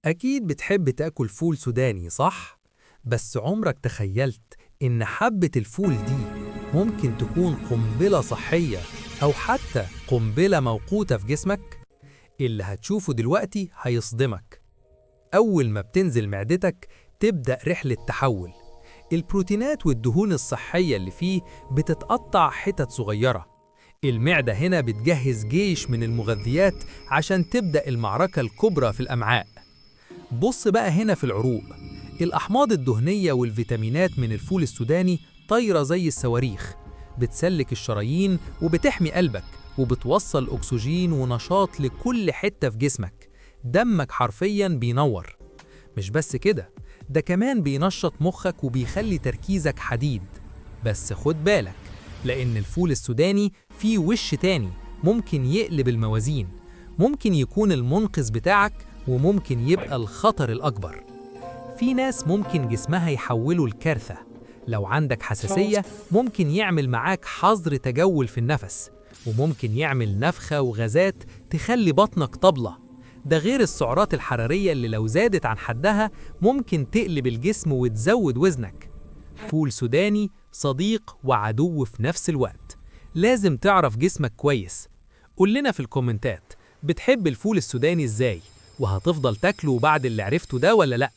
أكيد بتحب تاكل فول سوداني، صح؟ بس عمرك تخيلت إن حبة الفول دي ممكن تكون قنبلة صحية أو حتى قنبلة موقوتة في جسمك؟ اللي هتشوفه دلوقتي هيصدمك. أول ما بتنزل معدتك تبدأ رحلة تحول. البروتينات والدهون الصحية اللي فيه بتتقطع حتت صغيرة. المعدة هنا بتجهز جيش من المغذيات عشان تبدأ المعركة الكبرى في الأمعاء. بص بقى هنا في العروق، الأحماض الدهنية والفيتامينات من الفول السوداني طايرة زي الصواريخ، بتسلك الشرايين وبتحمي قلبك وبتوصل أكسجين ونشاط لكل حتة في جسمك. دمك حرفياً بينور. مش بس كده، ده كمان بينشط مخك وبيخلي تركيزك حديد. بس خد بالك، لأن الفول السوداني فيه وش تاني ممكن يقلب الموازين. ممكن يكون المنقذ بتاعك وممكن يبقى الخطر الأكبر. في ناس ممكن جسمها يحوله لكارثة. لو عندك حساسية ممكن يعمل معاك حظر تجول في النفس، وممكن يعمل نفخة وغازات تخلي بطنك طبلة. ده غير السعرات الحرارية اللي لو زادت عن حدها ممكن تقلب الجسم وتزود وزنك. فول سوداني صديق وعدو في نفس الوقت. لازم تعرف جسمك كويس. قول لنا في الكومنتات، بتحب الفول السوداني ازاي؟ وهتفضل تاكله بعد اللي عرفته ده ولا لأ؟